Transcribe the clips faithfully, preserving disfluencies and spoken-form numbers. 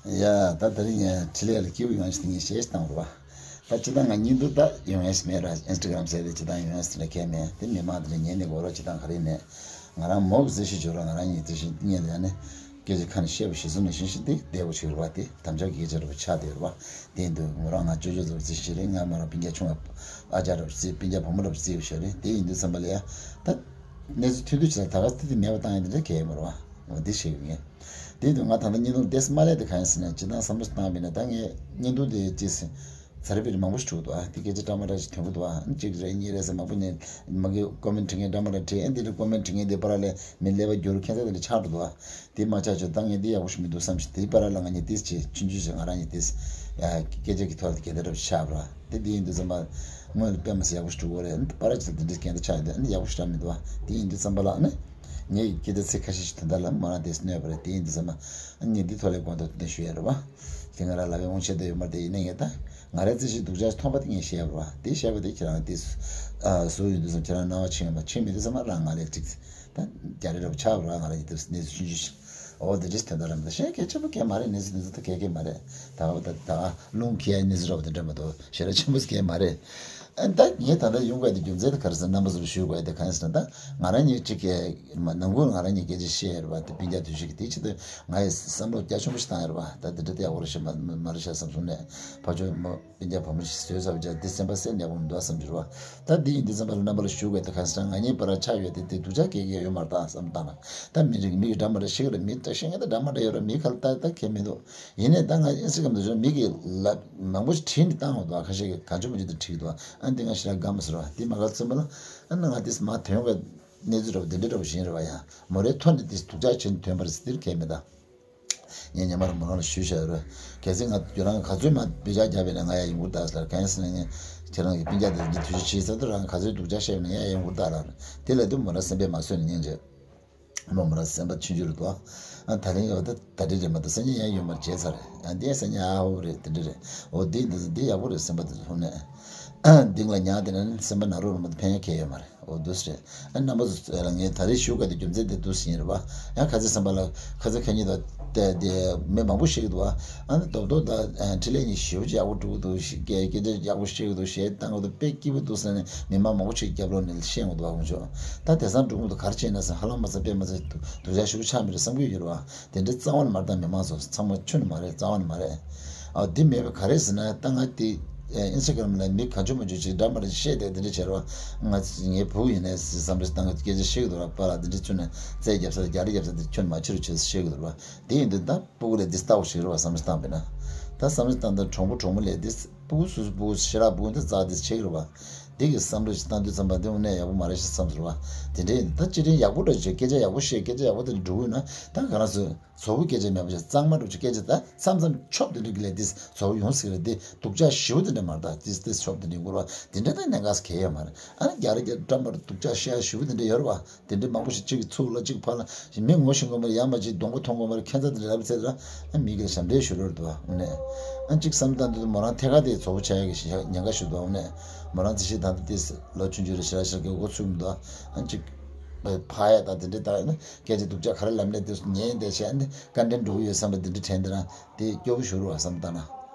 ཡ། ད་དེ་རིང་ངས་འཕྲིན་ལས་ལ་སྐྱིད་པོ་ཡོང་ཞིག་ངས་བཤད་བཏང་རོགས། ད་སྤྱི་བཏང་ང་བརྙན་ཐུང་ད་ཡོང་ཡས་མེད་ར། ཨིན་སི་ཊ་གྷ་རམ་ཟེར་ཏེ་སྤྱི་བཏང་ཡོང་ཡས་དེ་འདྲ་གང་ཡང་མེད། དེ་མི་མང་དེ་འདྲ་ཉན་ནས་གོ་རོགས་སྤྱི་བཏང་ག་རེ་ནས། ང་རང་མོ་གི་རྩིས་གཞི་བྱོས་ར། ང་རང་གཉིས་རྩིས་གཞི་གཉིས་ལ་ཡ་ནས་སྐད་ཆ་ཁ་ནས་བཤད་པ་གཞི་བཟུང་ནས་བཞིན་བཞིན་དེ་བདེ་བོ་ཞིག་རེད་བ། དེ་དམ་བཅའ་གི་སྐད་ཆ་རེད་བ། ཆགས་བསྡད་རེད་བ། དེ་འདུག་ངོ་རང་ང་ཅོ་ཅོ་ཚོ་རྩིས་གཞི་རེད། ང་མོ་རང་སྤུན་ཀྱག་ཆུང་བ་ཨ་ཅག་རབ་རྩིས། སྤུན་ཀྱག་བུ་མོ་རབ་རྩིས་བ་ཞོ་རེད། དེ་ཡིན་དུས་ཙམ་པ་ལ་ཡ་ད་གནས་ཚུལ་ཐུང་ཐུང་ཅིག་ལ་ད་ག་ཙི་ཙི་མེད་པ་བཏང་ཡ་དེ་འདྲ་གལ་ཡོད་མ་རེད་བ། འོ་འདི་བཤད་གི་ངས། དེ་དུས་ང་ད་ལྟ་བརྙན་ཐུང་ཏོག་ཙམ་མ་ལས་དེ་གང་ཡིན་ཟེར་ན། སྤྱིར་བཏང་བསམ་བློ་བཏང་བས་ན་ད་ངས་བརྙན་ཐུང་དེ་ཅི་ཟེར། ཚར་བེར་མང་པོ་ཞིག་བྲུག་འདུག་ཨ་དེ་སྐད་ཆ་འདྲ་མ་འདྲ་ཞིག་ཐོན་གི་འདུག་ཨ་གཅིག་རེ་གཉིས་རེ་ཟེར་མང་པོ་ནས་མ་གི་ཀོ་མེན་ཊི་བྲིས་མཁན་འདྲ་མ་འདྲ་བྲིས། ཨ་འདི་འདྲ་ཀོ་མེན་ཊི་བྲིས་མཁན་དེ་པར་ལས་མི་ཀླད་པ་འགྱུར། ཁྱད་མཚར་དེ་འདྲ་ཆགས་འགྲོ་འདུག་ཨ་དེ་མ་ཆགས་ཆོག་ད་ངས་འདི་ཡག་པོ་ཞིག་མི་འདུག་བསམ་ཞིག་དེའི་པར་ལ་ང་གཉིས་ཏིས་བྱེད་ཆུང་ཆུང་བྱེད། ང་རང་གཉིས་ཏིས་ཡ་སྐད་ཆ་གི་ཐོག་ལ་ག་འདྲ་འདྲ་ཆགས་པ་ར། དེ་འདི་ཡིན་དུས་ཙམ་པ་སྔོན་ལ་དཔེ་མ་སྲིད་ཡག་པོ་ཞིག་བྲུག་གི་རེད། པར་ཅིག་ལ་འདི་འདྲ་སྐད་ཆ་ཆགས་ཡོད་དེ་ཨ་ནི་ཡག་པོ་ཞིག་རག་མི་འདུག་ཨ་དེ་ཡིན་དུས་ཙམ་པ་ལ་ཨ་ནི། ངས་སྐད་ཆ་ཚིག་ཁ་ཤས་ཤིག་དོན་དག་ལ་མོ་རང་དེ་གནོད་པ་རེད། དེ་ཡིན་དུས་ཙམ་པ་ཨ་ངས་འདི་ཐོག་ལ་དགོངས་དག་དོན་ཞུ་ཡ་རེད་བ། དེ་ང་རང་ལབ་པའི་དབང་ཆ་དེ་ཡོད་མ་རེད། དེ་ཡིན་ན་ངས་ད་ང་རའི་རྩིས་གཞི་སྡུག་ཅག་མཐོང་པ་དེ་ངས་བཤད་ཡ་རེད་བ། དེ་བཤད་པ་དེ་ཁྱེད་རང་དེ་ཟུར་ཡོང་དུས་ཙམ་ཁྱེད་རང་སྣང་བ་ཕྱིན་ཡོད་མ་ཕྱིན་མེད་དུས་ཙམ་པ་རང་ང་ལས་ཅིག་ད་རྒྱ་རེ་རེ་བ་ཆགས་པ་རང་ང་རང་གི་དེ་གནས་ཚུལ་ཆུང་ཆུང་ཞིག་འོ་དེ་འདྲས་དོན་དག་རེད་མ་གཏོགས་གཞན་གལ་ཆེན་པོ་གལ་མ་རེད། གནས་ཚུལ་འདི་ཚོ་ད་གལ་གལ་མ་རེད། ད་ད་ད་རླུང་འཁྱེར་ཡ་གནས་ཚུལ་རོབ་དེ་འདྲ་མ་གཏོགས་ཞེ་དྲག་ཆེན་པོ་གལ་མ་རེད། ཨ་ད་ངས་ད་ལྟ་ཡོང་དགོས་དེ་རྒྱུ་མཚན་དེ་ག་རེ་ཟེར་ན། རྣམ་པ་ཚོར་ཞུ་དགོས་དེ་གང་ཡིན་ཟེར་ན། ད་ང་རང་ཉིད་གཅིག་གིས་མ་ནང་ཁུལ་ང་རང་ཉིད་སྐད་ཆ་བཤད་ཡ་རེད་བ། དེ་སྤུན་ཀྱག་དུས་ཚོད་ཀྱི་དེ་ཆེད་དུ་ང་ཡི་བསམ་བློ་རྒྱ་ཆེན་པོ་ཞིག་བཏང་ཡ་རེད་བ། ད་དེ་འདྲ་དེ་ཡག་པོ་རེད་ཤག་མ་མ་རེད་ཤག་བསམ་སོང་ནས་ཕར་ཕྱོགས་མོ་སྤུན་ཀྱག་བུ་མོ་ཞིག་བཟོས་ཚར་བ་ཅག་འདི་སེམས་པ་སེམས་ཡག་པོ་མི་འདུག་བསམ་གྱི་རེད་བ། ད་འདི་ཡིན་དུས་ཙམ་པ་ལ་རྣམ་པ་ལ་ཞུ་དགོས་དེ་གང་ཟེར་ན། ང་གཉིས་བར་ཆགས་ཡོད་དེ་དེ་སྡུག་ཅག་གང་ཡང་ཡོད་མ་རེད་ད་བསམ་བཏང་ན། ད་མི་རིགས་མི་གི་འདྲ་མ་འདྲ་ཤེས་ཀྱི་རེད། མི་ད་ཤེས་མཁན་ད་འདྲ་མ་འདྲ་ཡོད་རེད། མི་ག་ལ་ད་ད་ཁྱད་མི་འདུག་ཡིན་ནའི་ད་ང་ཨིན་སི་ཊ་གྷ་རམ་དུ་མི་གི་ལབ་མང་པོ་ཞིག་བྲིས་ནས་བཏང་ཡོད་འདུག་ཁ་ཤས་ཀྱིས་གང་བྱུང་མང་བྱུང་དུ་བྲིས་འདུག་ཨ་འདི་ང་ཞེ་དྲག་དགའ་མ་སོང་ར། འདི་མ་དགའ་ཚོད་མ་ལ་ཨ་ན་ང་དེ་མ་ཐོན་པའི་གནས་ཚུལ་འདྲ་བོ་འདི་འདྲ་འདྲ་བོ་ཞིག་ཡིན་རེད་བ། ཡ་མོ་རའི་ཐོག་ནས་དེ་སྡུག་ཅག་བྱས་ནས་ཐོན་པ་རེད་ཟེར་དེར་ཁྱད་མེད་ད། ངས་ཉི་མ་ར་མོ་རང་ལ་ཞུས་བཞག་ཡོད་རེད། གལ་སྲིད་ང་ཁྱོད་རང་ག་ཚོད་མ་སྡུག་ཅག་བརྒྱབ་པ་ཡིན་ན་ང་ཡ་ཡོང་གི་རེད་ད་ཟེར། གང་ཡིན་ཟེར་ན་ངས་ཁྱེད་རང་གི་སྤུན་ཀྱག་དེ་འདི་དུས་ཚོད་ཕྱིན་ཚར་དུས་རང་ག་ཚོད་སྡུག་ཅག་བཤད་པ་ཡིན་ན་ང་ཡ་ཡོང་གི་རེད་ད་ལབ་ནས། དེ་ལབ་དུས་མོ་རང་སེམས་པས་མ་བཟོད་ནས་ཉན་བྱས། མོ་མོ་རང་སེམས་པ་ཆུང་ཆུང་རེད་དོ། ཨ་ད་རིང་ཡོད་ད་ད་རིང་རེད་མ་གཏོགས་སང་ཉིན་ཡང་ཡོད་མ་རེད། བརྗེད་ཚར་རེད། ཨ་འདི་སང་ཉིན་ཨ་ཧོ་རེད། དེ་འདྲ་རེད། འོ་འདི་འདི་འདི་ཡག་པོ་རེད། སེམས་པ་དེ་ཚོ་ནས་ཨ་འདི་ལ་ཉག་དེ་ན་སེམས་པ་ན་རོ་རུ་མ་དེ་ཕན་ཡ་གལ་ཡོད་མ་རེད། འོ་འདུག་སེ་རེད། ཨ་རྣམ་པ་ཚོ་ལ་ངས་ད་རེས་ཞུ་དགོས་དེ་རྒྱུ་མཚན་དེ་འདུག་སེ་ཡིན་རེད་བ། ཡང་ཁ་ཚེ་སེམས་པ་ལ་ཁ་ཚེ་ཁ་ཉིན་དང་དེ་དེ་མི་མང་པོ་ཤེས་ཀྱི་འདུག་བ། ཨ་ནི་རྡོག་རྡོག་དང་འཕྲིན་ལས་གཉིས་ཞེ་པོ་ཅིག་ཡག་པོ་འགྲོ་གི་འདུག་སྐད་སྐད་ཆ་ཡག་པོ་བཤད་ཀྱི་འདུག་གཞས་བཏང་གི་འདུག་དཔེ་སྐྱིད་པོ་འདུག་ཟེར་ནས་མི་མང་མང་པོ་ཅིག་རྒྱབ་ལོགས་ནས་བཤད་འོང་འདུག་བ། ཁོང་ཚོ་ད་དེང་སང་འགྲོ་གི་འདུག་ག་རེ་བྱས་ན་ཟེར། ཧ་ལམ་མ་ཚད་དཔེ་མ་ཚད་སྡུག་ཅག་ཞེ་པོ་ཆགས་མི་རེད་བསམ་གྱི་ཡོད་རེད་བ། དེ་འདྲའི་རྩ་བ་ནས་མ་རེད། ད་མི་མང་ཚོ་ཚང་མ་ཆུ་ནས་མ་རེད། རྩ་བ་ནས་མ་རེད། ཨ་འདི་མེད་པ་ག་རེ་ཟེར་ན། ད་ང་དེ་ཨིན་སི་ཊ་གྷ་རམ་ལ་མི་གང་བྱུང་མང་བྱུང་ཅིག་འདྲ་མ་འདྲ་བཤད་དེ་དེ་འདྲ་བྱས་རེད་བ། ང་ངའི་བུ་ཡིན་ནའི་བསམ་བློ་བཏང་གི་སྐད་ཆ་བཤད་ཀྱི་འདུག་ར། པཱ་ལགས་དེ་འདྲ་ཚུལ་ནས་རྩོད་རྒྱབ་ས་རྒྱ་རི་རྒྱབ་ས་དེ་ཁྱོན་མ་ཕྱི་རུ་བྱས་བཤད་ཀྱི་འདུག་ར། དེ་ཡིན་དུས་ད་སྤུ་གུ་ལ་འདི་ལྟ་བུ་ཞིག་རེད་བ། བསམ་བློ་བཏང་བས་ན། ད་བསམ་བློ་བཏང་དུས་གྲོགས་པོ་གྲོགས་མོ་ལས་འདི་སྤུ་གུ་སོ་སོ་སྤུ་གུ་ཞེ་དྲག་སྤུ་གུ་འདི་རྩ་འདི་བྱེད་ཀྱི་རེད་བ། འདི་གི་བསམ་བློ་ཞིག་བཏང་དུས་ཙམ་པ་འདི་དངོས་གནས་ཡག་པོ་མ་རེད་ཤག་བསམ་ཟེར་བ། དེ་འདྲ་ཡིན་དུས་ད་སྤྱིར་བཏང་ཡག་པོ་འདྲ་བྱས། སྐད་ཆ་ཡག་པོ་བཤད། སྐད་ཆ་ཡག་པོ་དེ་འདྲ་འགྲོ་དགོས་ན་ད་ག་རང་ཚོ་ཚོ་བོ་སྐད་ཆ་མེད་པ་ཞིག་གཙང་མ་འགྲོ་ཆུ་སྐད་ཆ་ད་མཚམས་མཚམས་ཆོབ་དེ་འདྲ་གི་ལས་འདི་ཚོ་བོ་ཡོང་སྲིད་རེད། འདི་སྡུག་ཅག་ཞེ་པོ་དེ་འདྲ་མ་རེད། ད་འདི་འདི་ཆོབ་དེ་འདྲ་ཡོང་གི་རེད་བ། དེ་འདྲ་ད་གནད་འགག་གལ་ཡོད་མ་རེད། ཨ་ནི་རྒྱ་རི་རྒྱ་འགྲམ་པར་སྡུག་ཅག་བཤད་ཞེ་པོ་དེ་འདྲ་ཡོད་རེད་བ། དེ་འདྲའི་མང་པོ་ཞིག་གཅིག་གིས་ཚུར་ལ་གཅིག་ཕར་ལ་ཞིག་མི་ངོ་ཤེས་དགོས་མ་རེད། ཡ་མ་གཅིག་གདོང་པ་མཐོང་དགོས་མ་རེད། ཁྱད་མཚར་དེ་འདྲ་ལབ་ཚད་ལ་ཨ་མི་གིས་ཞབས་འདྲེན་ཞུ་རོགས་འདུག་བ། འོ་ནས་ཨ་གཅིག་བསམ་བཏང་དུས་མོ་རང་ཐད་ཀར་དེ་ཚོ་བོ་ཆགས་ཡག་གི་ཉེན་ཁ་ཞིག་འདུག་བ། འོ་ནས་མོ་རང་རྩིས་གཞི་ད་ལྟ་དེ་ལོ་ཆུང་ཆུང་རེད། ཞེ་དྲག་ཞེ་དྲག་གི་འགོ་ཚུགས་མི་འདུག་ཨ་གཅིག་ཕ་ཡ་ད་དེ་འདྲ་ད་ཨ་ནི་སྐད་ཆ་སྡུག་ཅག་ག་རེ་ལབ་ནས་དེ་ཉན་བསྡད་བྱས་ཨ་ནི་བཀའ་དྲིན་འགྲོ་གི་ཡོད་བསམ་པ་དེ་འདྲ་དྲན་དེ་རང་དེ་སྐྱོ་བོ་ཞུ་རོགས་བསམ་བཏང་ན་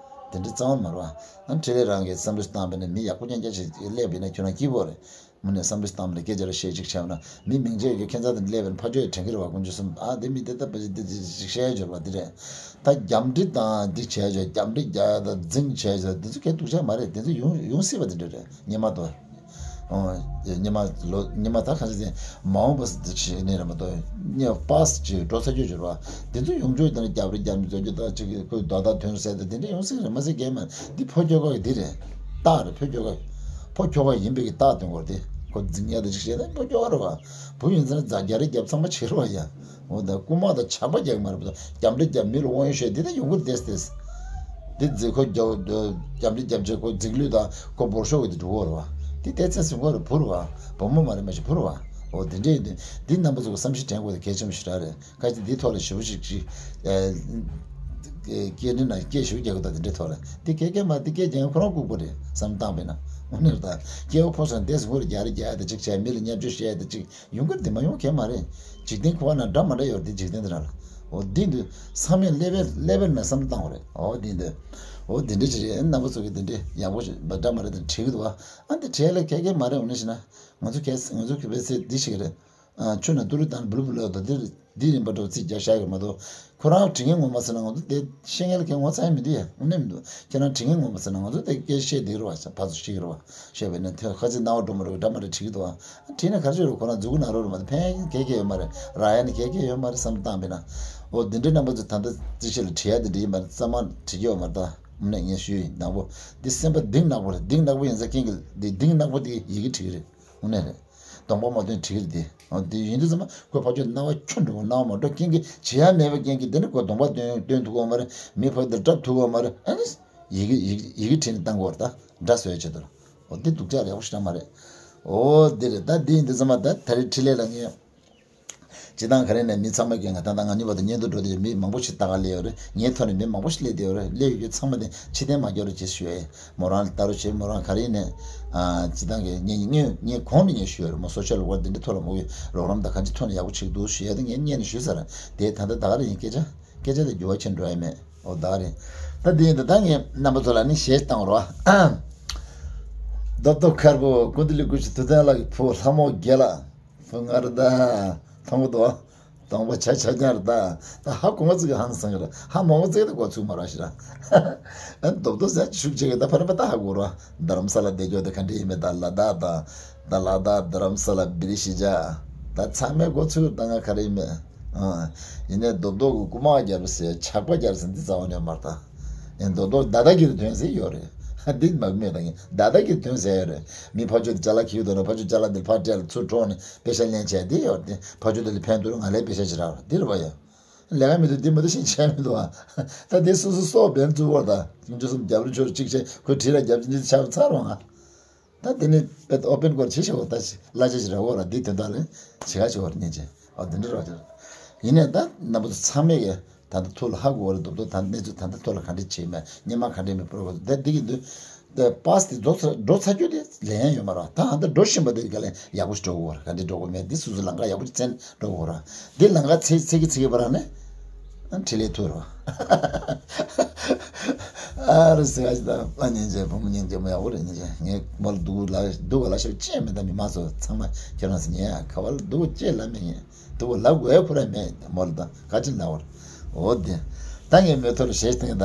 དེ་འདྲ་རྩ་བ་མ་རེད་བ། ཨ་འཕྲིན་ལས་རང་གིས་བསམ་བློ་བཏང་བས་ན་མི་ཡག་པོ་རྐྱང་རྐྱང་ཞིག་སླེབས་པས་ན་ཁྱོད་རང་སྐྱིད་པོ་རེད། དངོས་གནས་བསམ་བློ་བཏང་བ་ལ་སྐད་ཆ་ར་བཤད་ཅིག་བྱས་པ་ན་མི་མིང་ཆད་ཀྱི་ཁྱད་མཚར་དེ་སླེབས་པའི་ཕ་ཆོས་དྲན་གྱི་རེད་བ། དཀོན་མཆོག་གསུམ། ཨ་དེ་མི་དེ་ལྟ་བུ་ཞིག་དེ་ཅིག་བཤད་ཡ་འབྱོར་བ་དེ་རེད། ད་རྒྱབ་འདྲི་དང་འདི་བྱས་བྱས་རྒྱབ་འདྲི་རྒྱག་ཡ་དང་རྫུན་བྱས་བྱས་དེ་ཚོ་གལ་སྡུག་ཅག་མ་རེད། དེ་ཚོ་ཡོང་ཡོང་སྲིད་པ་དེ་འདྲ་རེད། སྔོན་མ་དང་། ཨོ། སྔོན་མ་ལོ་སྔོན་མ་ད་ག་ཚོད་ཟིན་མ་འོངས་པ་འདི་ཆེ་ནས་རེད་མ་གཏོགས་སྔོན་པ་ཅིག་འགྲོ་ཚར་རྒྱུ་འབྱོར་བ་དེ་ཚོ་ཡོང་རྒྱུ་དེ་འདྲ་རྒྱབ་རེ་རྒྱབ་མི་རྫོགས་རྒྱུ་དང་ཅིག་ཁོས་རྡོ་ད་ཐོན་ཟེར་དེ་དེ་འདྲ་ཡོང་སྲིད་རེད་མ་ཟེར་གལ་མ་རེད། འདི་ཕོ་ཁྱོ་ག་གི་འདི་རེད། རྟགས་རེད། ཕོ་ཁྱོ་ག་ཕོ་ཁྱོ་ག་ཡིན་པའི་གི་རྟགས་སྟོན་དགོས་རེད། དེ་ཁོ་རྫུན་ཡ་དེ་ཅིག་བཤད་ན་ཕོ་ཁྱོ་ག་རེད་བ། བུ་ཡིན་ཙང་རྫ་རྒྱ་རེ་རྒྱབ་ཚང་མ་བྱེད་རེད་བ་ཡ། འོ་ད་རྐུ་མ་དང་ཇག་པ་རྒྱག་མ་རེད་པ། རྒྱབ་འདྲེ་རྒྱབ་མི་ལ་དབང་ཡོད་ཤོད་འདི་ད་ཡོང་གི་རེད་ཏེ། འདི་རྫི་ཁོ་རྒྱབ་རྒྱབ་འདྲེ་རྒྱབ་བྱས་ཁོ་རྫིག་ལུས་དང་ཁོ་འབོར་ཤོག་གི་འདི་འགྲོ་གི་རེད་བ། འདི་ཏེ་ཚེ་ཟིན་གོ་རེད་བུ་རེད་བ། བུ་མོ་མ་རེད་མ་གཞི་བུ་རེད་བ། འོ་འདི་འདྲས་འདི་འདི་རྣམ་པ་ཚོ་གི་བསམ་གཞིག་དྲན་དགོས་དེ་གལ་ཆེན་པོ་ཞིག་རག་རེད། ཁ་ཅིག་འདི་ཐོག་ལ་ཞེ་པོ་ཞིག་ཅིག་སྐད་འདྲེ་ན་སྐད་ཞེ་པོ་རྒྱག་གི་འདུག་འདི་འདྲས་ཐོག་ལ་འདི་སྐད་སྐད་མ་འདི་སྐད་རྒྱག་ཁོ་རང་ལྐུགས་པ་རེད་བསམ་བཏང་བས་ན། འོ་ནི་རེད་ད། སྐྱེ་བོ་ཕོ་སོང་འདས་སུ་ངུར་རྒྱག་རེ་རྒྱག་ཡ་དེ་ཅིག་བྱས་མི་ལ་བརྙས་བཅོས་བཤད་ཡ་དེ་ཅིག་ཡོང་གི་རེད་དེ་མ་ཡོང་གལ་མ་རེད། འཇིག་རྟེན་ཁོ་བ་ན་འདྲ་མ་འདྲ་ཡོད་རེད་དེ་འཇིག་རྟེན་དེ་རང་ལ། འོ་འདི་འདི་ཚང་མས་ཀླད་པའི་ཀླད་པའི་ནང་བསམ་བློ་བཏང་བ་རེད། འོ་འདི་འདི་འོ་འདི་འདྲ་ཅིག་རེད། རྣམ་པ་ཚོ་གིས་འདི་འདྲ་ཡག་པོ་ཞིག་འདྲ་མ་རེད་དང་བྲིས་ཀྱི་འདུག་བ། ཨ་འདི་བྲིས་ལ་ཁྱད་ཁྱད་མ་རེད། འོ་ན་ཞེ་ན་ང་ཚོ་ཁྱད་ང་ཚོ་གི་བེད་སྤྱོད་འདི་ཞིག་རེད། ཨ་ཆུ་ན་ཏུ་རུ་དང་བུ་ལུ་བུ་ལུ་དང་འདི་འདི་ཡིན་པ་འདྲ་བོ་ཚིག་རྒྱག་བཞག་ཡོད་མ་གཏོགས། ཁོ་རང་དྲི་ངན་ངོ་མ་ཟེར་ན་ང་ཚོ་དེ་ཤེས་མཁན་ལ་ཁྱད་ངོ་ཚ་ཡ་མི་འདུག་ཡ། དངོས་གནས་མི་འདུག་ཁྱེད་རང་དྲི་ངན་ངོ་མ་ཟེར་ན་ང་ཚོ་དེ་སྐད་བཤད་བསྡད་རོགས་བྱ། ཕར་ཚུར་ཤེས་ཀྱི་རོགས་བྱ། བཤད་པ་ཡིན་ན་དེ་ཁ་ཚིག་རྣ་བ་འགྲོ་མ་རེད། འདྲ་མ་འདྲ་བྲིས་ཀྱི་འདུག་ཨ། བྲིས་ན་ག་རེ་བྱེད་རོགས། ཁོ་རང་མཛུ་གུ་ན་རོ་རོ་མ་གཏོགས་ཕན་གལ་གལ་ཡོད་མ་རེད། རག་ཡ་ནི་གལ་གལ་ཡོད་མ་རེད་བསམ་བཏང་བས་ན། འོ་འདི་འདྲའི་རྣམ་པ་ཚོ་ད་ལྟ་རྩིས་བཤེར་ལ་བྲིས་ཡ་དེ་འདྲ་ཡིན་པ་རེད། རྩ་མ་བྲིས་ཀྱི་ཡོད་མ་རེད། ད་དངོས་གནས་ངས་ཞུས་ཡིན། ནག་པོ་འདི་སེམས་པ་གཏིང་ནག་པོ་རེད། གཏིང་ནག་པོ་ཡིན་ས་རྐྱེན་གྱིས་འདི་གཏིང་ནག་པོ་དེ་ཡི་གེ་བྲིས་ཀྱི་རེད། དངོས་གནས་རེད། གདོང་པ་མ་སྟོན་བྲིས་ཀྱི་རེད་དེ། འོ་དེ་ཡིན་དུས་ཙམ་པ་ཁོ་ཕར་ཕྱོགས་རྣ་བ་ཁྱོད་འགྲོ་རྣ་བ་མ་འགྲོ་རྐྱེན་གྱིས་བྱེད་ཡ་མེད་པའི་རྐྱེན་གྱིས་དེ་ནི་ཁོ་གདོང་པ་སྟོན་སྟོན་ཐུབ་ཀྱི་ཡོད་མ་རེད། མི་ཕར་དེ་བཀྲབ་ཐུབ་ཀྱི་ཡོད་མ་རེད། ཨ་ནི་ཡི་གེ་ཡི་གེ་ཡི་གེ་བྲིས་ནས་བཏང་དགོས་རེད། ད་འདྲ་བཟོ་ཡ་ཆེད་དུ་ལ། འོ་འདི་སྡུག་ཅག་ཡག་པོ་ཞིག་རང་མ་རེད། འོ་འདི་རེད། ད་འདི་ཡིན་དུས་ཙམ་པ་ད་ད་རེས་འཕྲིན་ལས་ལ་ངས་སྤྱི་བཏང་ག་རེ་ནས་མི་ཚང་མ་གིས་ང་ད་ལྟ་ང་གཉིས་བར་དུ་བརྙན་ཐུང་འགྲོ་དུས་མི་མང་པོ་ཞིག་ལྟ་ག་སླེབས་ཡོད་རེད། ངའི་ཐོག་ནས་མི་མང་པོ་ཞིག་སླེབས་བསྡད་ཡོད་རེད། སླེབས་ཡོད་རྒྱུ་ཚང་མ་དེ་ཕྱིར་འཐེན་མ་རྒྱག་རོགས་བྱེད་ཞུ་ཡ་ཡིན། མོ་རང་ལ་ལྟ་རོགས་བྱེད། མོ་རང་ག་རེ་ཡིན་ནས་ཨ་སྤྱི་བཏང་གི་ངས་ངས་ངས་གོང་ནས་ངས་ཞུས་ཡོད་རེད། མོ་སོ་ཤལ་ཝརཀ་འདི་འདྲའི་ཐོག་ལ་མོ་གིས་རོགས་རམ་དང་ག་འདྲ་ཐོག་ནས་ཡག་པོ་བྱེད་ཀྱི་འདུག་ཞུ་ཡ་དེ་ངས་སྔོན་ནས་ཞུས་ཚར་རེད། དེ་ད་ལྟ་ད་ག་རེ་ཡིན་སྐད་ཆ་སྐད་ཆ་དེ་འགྱུར་བ་ཆེན་འགྲོ་ཡ་མེད། འོ་ད་ག་རེད། ད་འདི་ཡིན་ད་ད་ངས་རྣམ་པ་ཚོ་ལ་ནི་གཞས་བཏང་རོགས། རྡོབ་རྡོབ་མཁར་བུ་ཀུན་བཏུས་ཀླུ་དགུ་ཆུ་དུ་ཐན་ལགས་ཀྱི་བུ་ལྷ་མོ་རྒྱལ་ལགས། བུ་ང་རེད་ད། ཐང་པོ་དོ། དང་པོ་ཆ་ཆ་ཉར་ད། ད་ཧ་གོ་ང་ཚིག་གི་ཧང་སང་གི་ར། ཧ་མ་གོ་ཚིག་ད་གོ་ཚུགས་མ་ར་ཤི་ར། ཨ་རྡོབ་རྡོབ་ཟ་ཤུགས་ཆེ་གི་ད་ཕ་ར་པ་ད་ཧ་གོ་ར། རྡ་རམ་ས་ལ་བསྡད་རྒྱུ་ད་ག་འདྲ་ཡིན་མེད་ད་ལ་དྭགས་ད། ད་ལ་དྭགས་རྡ་རམ་ས་ལ་བི་རི་ཤི་ཇ། ད་ཚང་མས་གོ་ཚུགས་ད་ང་ག་རེ་ཡིན་མེད། ཨ། ཡིན་ནའི་རྡོབ་རྡོབ་གི་རྐུ་མ་རྒྱབ་ཟེར་ཇག་པ་རྒྱབ་ཟེར་འདི་རྩ་བ་ནས་མ་རེད་ད། ཡིན་རྡོབ་རྡོབ་དཱ་དཱ་གི་རི་ཐོན་ཟེར་ཡོད་རེད། འདི་མ་མེད་ད་ཡིན་དཱ་དཱ་གི་རི་ཐོན་ཟེར་ཡོད་རེད། མི་ཕར་ཕྱོགས་དེ་ཅ་ལག་འཁྱེར་ཡོད་དོ་ན་ཕར་ཕྱོགས་ཅ་ལག་འདི་ཕར་སྤྲད་ལ་ཚུར་འཕྲོག་ནས་པེ་ཤ་ལེན་བྱས་འདི་ཡོད་རེད། ཕར་ཕྱོགས་དེ་ལ་ཕན་ཐོགས་ང་ལས་པེ་ཤ་ཅིག་རག་རེད་འདི་རེད་པ་ཡ། ལས་ཀ་མི་འདུག་འདི་མི་འདུག་ཤིང་བྱས་མི་འདུག་ཨ། ད་འདི་སོ་སོ་སོག་བན་བཙུགས་བར་ད་ཆུང་ཆུང་གསུམ་རྒྱབ་རུ་ཆོར་གཅིག་བྱས་ཁོས་བྲིས་ལ་རྒྱབ་ཅིག་འདི་ཆགས་ཚར་རོང་ཨ། ད་དེ་ནི་དཔེ་ཨོ་པན་སྐོར་བྱེད་ཤོག་ད་ཅི་གླ་ཆ་ཞིག་རག་གོ་ར་འདི་དོན་དག་ལས་བྱེད་ག་ཆེ་བར་ཉན་ཆེ་ཨོ་དེ་འདྲ་ར་ཆེ། ཡིན་ནའི་ད་རྣམ་པ་ཚོ་ཚང་མས་ཀྱི་ད་ལྟ་ཐུགས་ལ་ཧ་གོ་བ་རེད་འདུག་ད་གནས་ཚུལ་ད་ལྟ་ཐུགས་ལ་ག་འདྲ་བྱེད་མེད་སྔོན་མ་ག་འདྲ་མེད་པར་གོ་ད་འདི་གི་འདུག་ད་པཱས་དེ་འགྲོ་ཚར་འགྲོ་ཚར་རྒྱུ་དེ་ལན་ཡང་ཡོད་མ་རེད། ད་ཨ་ད་འགྲོ་བཞིན་པ་དེ་ག་ལས་ཡག་པོ་ཞིག་འགྲོ་གོ་ར་ག་འདྲ་འགྲོ་གོ་མེད་འདི་སོ་སོ་ལམ་ཁ་ཡག་པོ་ཞིག་བཙན་འགྲོ་གོ་ར། འདི་ལམ་ཁ་ཚེ་ཚེ་གི་ཚེ་གི་བར་ནས་ཨ་འཕྲིན་ལས་ཐུག་རོགས། ཨ་རི་སི་ཨ་ཅི་ད་ཨ་སྙིང་རྗེ་བུ་མོ་སྙིང་རྗེ་མོ་ཡག་པོ་རེད། སྙིང་རྗེ་ངས་མོ་ལ་སྡུག་ལ་སྡུག་ག་ལ་ཤོག་ཅེས་མེད་ད་མི་མང་ཚོ་ཚང་མ་ཁྱེད་རང་སི་ཉེ་ཁ་བ་ལ་སྡུག་ཅེས་ལ་མེད་ངས་སྡུག་ལ་དགོས་ཁོ་ར་མེད་མོ་ལ་ད་ག་ཅི་ལ་བར་འོ་དེ་ད་ངས་མོའི་ཐོག་ལ་ཞེས་སྟེང་ད།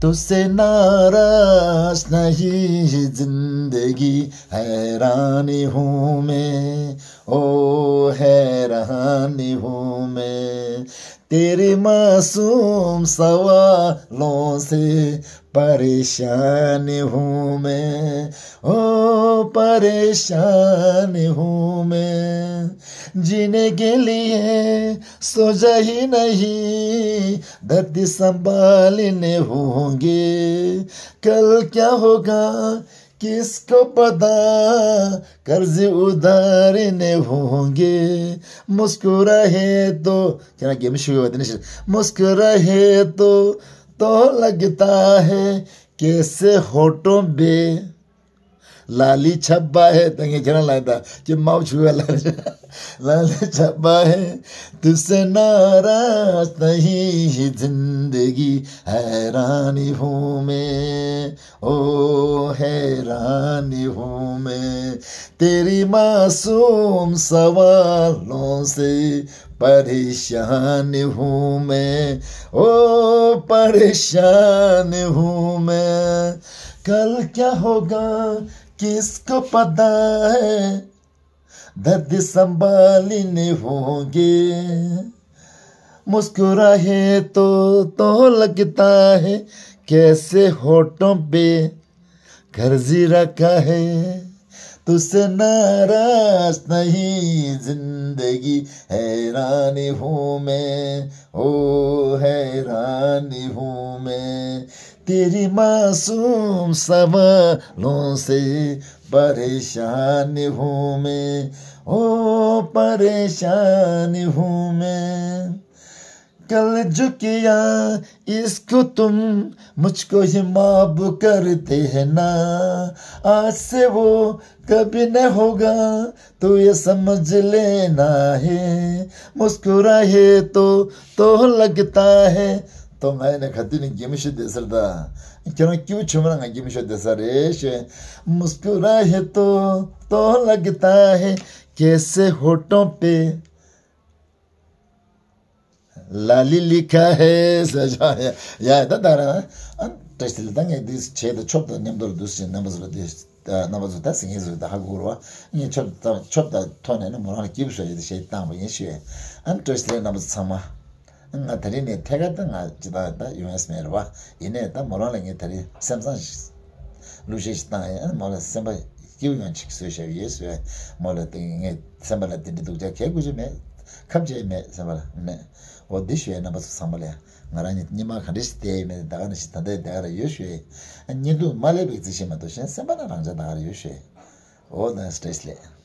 तुझसे नाराज नहीं जिंदगी हैरानी हूँ मैं ओ हैरानी हूँ मैं तेरे मासूम सवालों से परेशान हूँ मैं ओ परेशान हूँ मैं जीने के लिए सोचा ही नहीं दर्द संभालने होंगे कल क्या होगा किसको पता कर्ज उधारने होंगे मुस्कुराए तो क्या गेम शुरू होते ना मुस्कुराए तो तो लगता है कैसे होठों पे लाली छब्बा है तंगे क्या लगता कि माव छुआ लाली छब्बा है तुझसे नाराज नहीं जिंदगी हैरानी हूँ मैं ओ हैरानी हूँ मैं तेरी मासूम सवालों से परेशान हूँ मैं ओ परेशान हूँ मैं कल क्या होगा किसको पता है दर्द संभालने होंगे मुस्कुराए तो तो लगता है कैसे होठों पे कर्ज रखा है तुझसे नाराज नहीं जिंदगी हैरानी हूँ मैं ओ हैरानी हूँ मैं तेरी मासूम सवालों से परेशान हूँ मैं ओ परेशान हूँ मैं कलजुग किया इसको तुम मुझको ही माफ करते हैं ना। आज से वो कभी न होगा तो ये समझ लेना है। मुस्कुराए तो तो लगता है तो ང་ཡིན་ན་ག་དུས་ནས་གད་མོ་ཤོར་བསྡད་ས་རེད་ད། ཁྱེད་རང་སྐྱིད་པོ་བྱུང་མ་ན་ང་གད་མོ་ཤོར་བསྡད་ས་རེད་ཞེས། मुस्कुराए तो तो लगता है कैसे होठों पे लाली लिखा है ཟེར་བཞག་ཡ། ཡ་ད་ད་ར། ཨ་བཀྲ་ཤིས་བདེ་ལེགས། ད་ངས་འདི་བྱས་ཏེ་ཆོབ་དང་མཉམ་དུ་འདུག་ཟེར་རྣམ་པ་ཚོ་ལ་དེ་རྣམ་པ་ཚོ་ད་སེང་གེ་ཚོ་ད་ཧ་གོ་ར་བ། ངས་ཆོབ་ད་ཆོབ་དང་ཐོག་ནས་ནི་མོ་རང་ལ་སྐྱིད་པོ་བཟོ་ཡ་དེ་བྱས་བཏང་བ་ཡིན་ཞུ་ཡ། ཨ་བཀྲ་ཤིས་བདེ་ལེགས་རྣམ་པ་ཚོ་ཚང་མ། ང་ད་རིང་ནས་ཐད་ཀར་ད་ང་ཅི་ད་ད་ཡོང་ཡ་མེད་ར་བ། ཡིན་ནའི་ད་མོ་རང་ལ་ངས་ད་རིང་སེམས་བཟང་ཞིག་གླུ་གཞས་ཤིག་བཏང་ཡིན། ཨ་མོ་ལ་སེམས་པ་སྐྱིད་པོ་ཡོང་ཅིག་བཟོས་བཞག་ཡོད་ཟེར་བས། མོ་ལ་དེ་ངས་སེམས་པ་ལ་དེ་འདྲ་སྡུག་ཅག་གས་དགོས་ཀྱི་མེད། ཁབ་ཅེས་མེད་སེམས་པ་ལ་ནས། འོ་འདི་ཞུ་ཡ་རྣམ་པ་ཚོ་ཚང་མ་ལ་ཡ། ང་རང་ཉིད་སྙིང་མ་ག་འདྲ་ཞིག་བསྡད་ཡོད་མེད་ད་ག་ནང་བཞིན་ད་ལྟའི་ད་ག་ར་ཡོད་ཞུ་ཡ། ཨ་བརྙན་ཐུང་མ་སླེབས་པའི་རྩིས་ཤིག་མ་གཏོགས་གཞན་སེམས་པ་ན་རང་ཅག་ད་ག་ར་ཡོད་ཞུ་ཡ། འོ་ན་བཀྲ་ཤིས་བདེ་ལེགས།